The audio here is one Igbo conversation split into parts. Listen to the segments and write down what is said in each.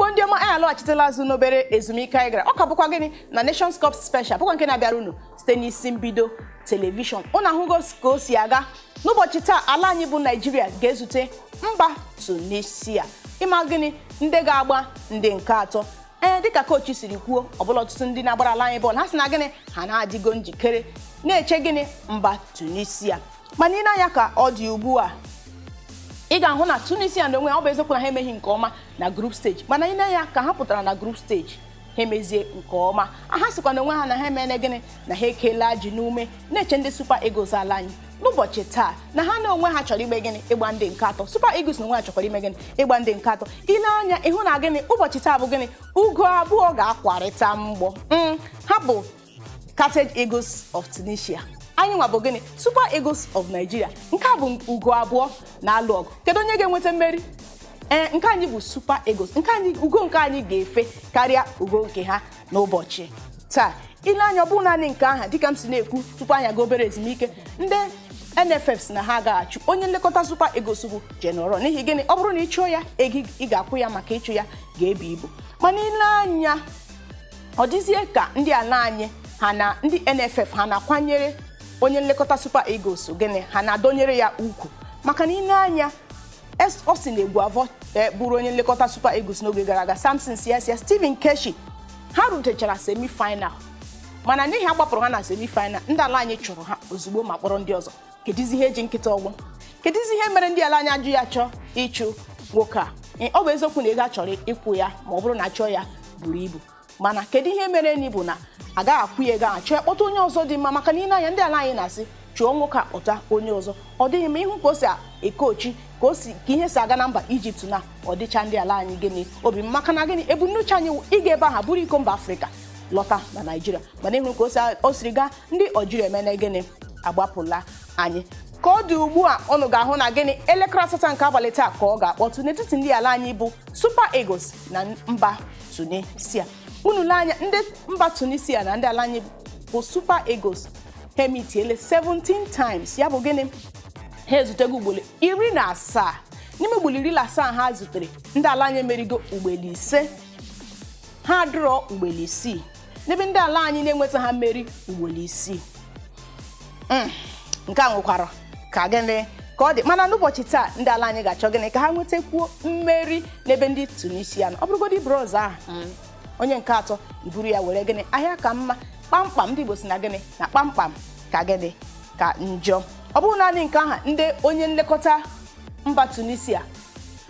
Igbo ndị ọma, anyị alọghachitela azụ n'obere ezumike anyị gara. Ọ ka bụkwa gịnị na Nations Cup Special, bụkwa nke na-abịara unu site n'Isi Mbido Television. Unu ahụgo ka o si aga n'ụbọchị taa. Ala anyị bụ Naijiria ga-ezute mba Tunisia. Ịma gịnị, ndị ga-agba ndị nke atọ. Ee, dịka coach siri kwuo, ọbụla ọtụtụ ndị na-agbara ala anyị bọọlụ, ha sị na gịnị, ha na-adịgo njikere na-eche gịnị, mba Tunisia. Mana ị na-anya ka ọ dị ugbu a, ị ga-ahụ na Tunisia na onwe ya, ọ bụ eziokwu na ha emeghị nke ọma na group stage, mana ị na-anya ka ha pụtara na group stage, ha emezie nke ọma. Ha sịkwa na onwe ha na ha emene gịnị, na ha ekele ji n'ume na-eche ndị Super Eagles ala anyị n'ụbọchị taa, na ha na onwe ha chọrọ ime gịnị, ịgba ndị nke atọ. Super Eagles na onwe ha chọkwara ime gịnị, ịgba ndị nke atọ. Ile anya ịhụ na gịnị, ụbọchị taa bụ gịnị, ugo abụọ ga-akwarịta mgbọ. Ha bụ Carthage Eagles of Tunisia, anyị nwa bụ gịnị, Super Eagles of Nigeria. Nke a bụ ugo abụọ na-alụ ọgụ. Kedu onye ga-enweta mmeri? Ee, nke anyị bụ Super Eagles, nke anyị, ugo nke anyị ga-efe karịa ugo nke ha n'ụbọchị taa. Ile anya, ọ bụrụ naanị nke aha, dịka m si na-ekwu tupu anyị aga obere ezumike, ndị NFF si na ha agaghị onye nlekọta Super Eagles bụ General. N'ihi gịnị? Ọ bụrụ na ị chụọ ya, ego ị ga-akwụ ya maka ịchụ ya ga-ebu ibu. Mana ile anya, ọ dịzie ka ndị ala anyị ha na ndị NFF ha na-akwanyere onye nlekọta Super Eagles gịnị, ha na-adọnyere ya ukwu, maka na ile anya, ọ sị na Eguavoen bụrụ onye nlekọta Super Eagles n'oge gara aga, Samson Siasia, Stephen Keshi, ha rutechara semi-final, mana n'ihi agbapụrụ ha na semi-final, ndị ala anyị chụrụ ha ozugbo ma kpọrọ ndị ọzọ. Kedụzi ihe eji nkịta ọgwụ? Kedụzi ihe mere ndị ala anyị ajụ ya chọọ ịchụ nwoke a? Ọ bụ eziokwu na ego a chọrọ ịkwụ ya ma ọ bụrụ na achọọ ya buru ibu, mana kedu ihe mere ni bụ na agaghị akwụ ya ego ahụ, chọọ kpọta onye ọzọ dị mma? Maka na ile anya, ndị ala anyị na-asị chụọ nwoke a, kpọta onye ọzọ. Ọ dịghị mma ịhụ ka o si ekochi, ka o si ka ihe si aga na mba Ijipt, na ọ dịcha ndị ala anyị gịnị obi mma. Maka na gịnị, ebumnuche anyị wụ ịga ebe ahụ bụrụ iko mba Afrịka lọta na Naijiria. Mana ịhụ ka o siri gaa, ndị Algeria emene gịnị, agbapụla anyị. Ka ọ dị ugbu a, unu ga-ahụ na gịnị, elekere 8 nke abalị taa ka ọ ga-akpọtụ n'etiti ndị ala anyị bụ Super Eagles na mba Tunisia. Unu lee anya, ndị mba Tunisia na ndị ala anyị bụ Super Eagles, ha emitiele 17 times. Ya bụ gịnị, ha ezutego ugboro 17. N'ime ugboro 17 ha zutere, ndị ala anyị emerigo ugboro 5, ha draw ugboro 6, n'ebe ndị ala anyị na-enweta ha mmeri ugboro 6. Nke a nwekwara ka gịnị ka ọ dị. Mana n'ụbọchị taa, ndị ala anyị ga-achọ gịnị, ka ha nwetakwuo mmeri n'ebe ndị Tunisia nọ. Ọ bụrụgodị bronze ahụ, onye nke atọ, iburu ya were gịnị, ahịa ka mma kpamkpam. Ndị Igbo si na gịnị, na kpamkpam ka gịnị ka njọ. Ọ bụrụ naanị nke ahụ, ndị onye nlekọta mba Tunisia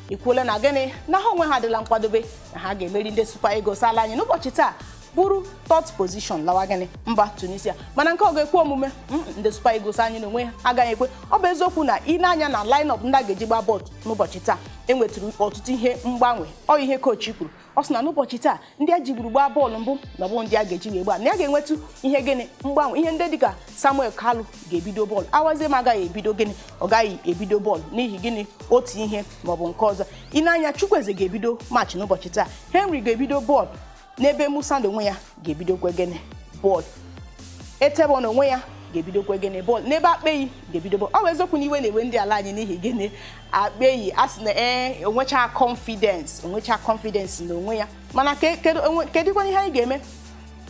ekwuola na gịnị, na ha onwe ha adịla nkwadobe na ha ga-emeri ndị Super Eagles ala anyị n'ụbọchị taa, bụrụ third position lawa gịnị, mba Tunisia. Mana nke ọ ga-ekwe omume? Ndị Super Eagles anyị n'onwe ha agaghị ekwe. Ọ bụ eziokwu na ile anya na line-up ndị a ga-eji gbaa bọọlụ n'ụbọchị taa, enwetụrụ ọtụtụ ihe mgbanwe. Ọ ihe coach kwuru, ọ sị na n'ụbọchị taa, ndị a jigburu gbaa bọọlụ mbụ na ọ bụ ndị a ga-eji wee gbaa, na ya ga-enwetụ ihe gịnị, mgbanwe. Ihe ndị dịka Samuel Kalu ga-ebido bọọlụ, Awaziem agaghị ebido gịnị, ọ gaghị ebido bọọlụ n'ihi gịnị, otu ihe maọbụ nke ọzọ. Ile anya, Chukwueze ga-ebido match n'ụbọchị taa, Henry ga-ebido bọọlụ, n'ebe Musa n'onwe ya ga-ebidokwe gịnị, bọọlụ. Etebo n'onwe ya ga-ebidokwe gịnị, bọọlụ, n'ebe Akpeyi ga-ebido bọọlụ. Ọ bụ eziokwu na iwe na-ewe ndị ala anyị n'ihi gịnị, Akpeyi a sị na ee, onwecha confidence, onwecha confidence n'onwe ya. Mana kedụkwana ihe anyị ga-eme?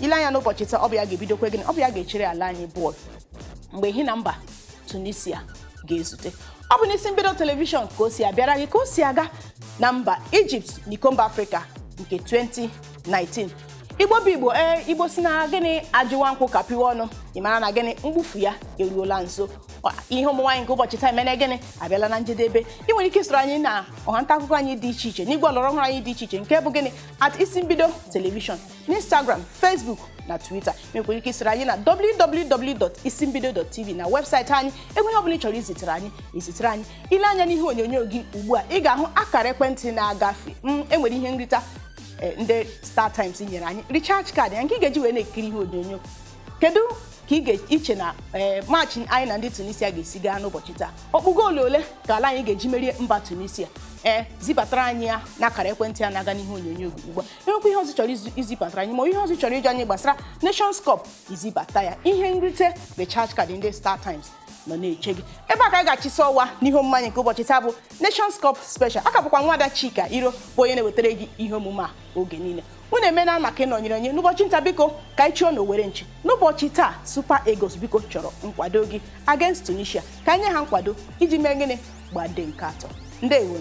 Ile anya n'ụbọchị taa, ọ bụ ya ga-ebidokwe gịnị, ọ bụ ya ga-echere ala anyị bọọlụ mgbe hi na mba Tunisia ga-ezute. Ọ bụ n'Isi Mbido Television ka o si abịara gị ka o si aga na mba Ijipt n'iko mba Afrịka nke 2019. Igbo bụ Igbo. Ee, Igbo si na gịnị, ajụwa nkwụ ka piwe ọnụ, ị mara na gịnị, mgbufu ya eruola nso. Ihe omume anyị nke ụbọchị taa emene gịnị, abịala na njedebe. Ị nwere ike isoro anyị na ọha nta akụkọ anyị dị iche iche n'igwe ọlọrọ ọhụrụ anyị dị iche iche, nke bụ gịnị, @IsiMbidoTelevision n'Instagram, Facebook na Twitter. Ị nwekwara ike isoro anyị na www.isimbido.tv na webụsaịtị anyị. Ebe ihe ọbụla ị chọrọ izitere anyị, izitere anyị. Ile anya n'ihe onyonyo gị ugbu a, ị ga-ahụ akara ekwentị na-agafe. Enwere ihe nrita ndị Star Times nyere anyị, recharge card ya nke ị ga-eji wee na-ekiri ihe onyonyo. Kedu ka ị ga-iche na ee match anyị na ndị Tunisia ga-esi gaa n'ụbọchị taa? Ọkpụ goolu ole ka ala anyị ga-eji merie mba Tunisia? Ee, zibatara anyị ya n'akara ekwentị ya na-aga n'ihe onyonyo gị ugbu a. Enwekwa ihe ọzọ chọrọ izibatara anyị, ma ọ ihe ọzọ chọrọ ịjụ anyị gbasara Nations Cup, izibata ya. Ihe nrite recharge card ndị Star Times Nọ na-eche gị ebe a ka anyị ga-achịsa ọwa n'ihe omume anyị nke ụbọchị taa bụ Nations Cup Special. Aka bụkwa nwada Chika Iro bụ onye na-ewetara gị ihe omume a oge niile. Unu emena maka ịnọnyere onye n'ụbọchị nta. Biko, ka anyị chụọ na owere nchi n'ụbọchị taa. Super Eagles, biko, chọrọ nkwado gị against Tunisia. Ka anyị nye ha nkwado iji mee gịnị? Gbade nke atọ. Ndewo.